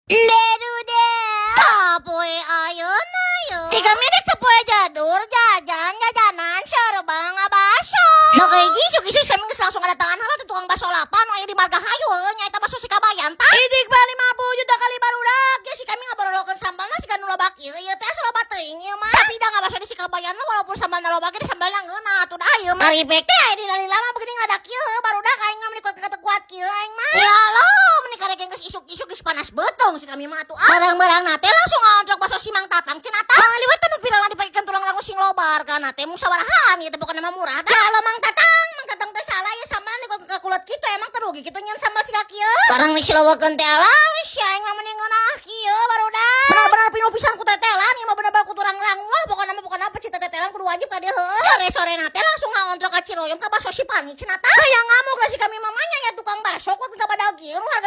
Barudak. Sapoe ayeuna ye. Jika milik sapoe jadur jajan jajanan serba ngabaso. Nu kayak isuk-isuk kami geus langsung kedatangan heula tuh tukang baso lapan nu aya di Margahayu nyaeta Baso si Kabayan tah. Idik ba 50 juta kali barudak. Ya si kami ngaborolokeun sambalna siga nu loba kieu ieu teh asa loba teuing ieu mah. Tapi da ngabaso di si Kabayan mah walaupun sambalna loba ge sambalna ngeunah atuh dah ieu mah. Ari teh aya di lali lama begini ngadak kieu barudak aing mah meni kuat kuat kieu aing mah. Ya Allah, meni karek geus isuk-isuk geus panas beuteung si kami mah atuh. Ah. Barang-barang teh langsung ngontrok baso si Mang Tatang cenah tah. Liwet nu viral dipakeun tulang rangu sing lobar kana teh mung sabarahaan ieu teh pokona mah murah dah. Ya Allah, Mang Tatang, Mang Tatang teh salah ya sambal nih kok kakulet kitu, emang terugi kitu nyen sambal siga kieu. Barang disilowekeun teh alah si aing mah mending ngeunah kieu barudak. Benar-benar pinuh pisan ku tetelan ieu mah, bener-bener ku tulang rangu lah pokona mah. Pokona pecinta tetelan kudu wajib ka dieu heueuh. Sore-sore na teh langsung ngontrok ka Ciroyom ka baso si Pani cenah tah. Hayang ngamuk lah si kami mamanya ya tukang baso kok ka badag kieu nu harga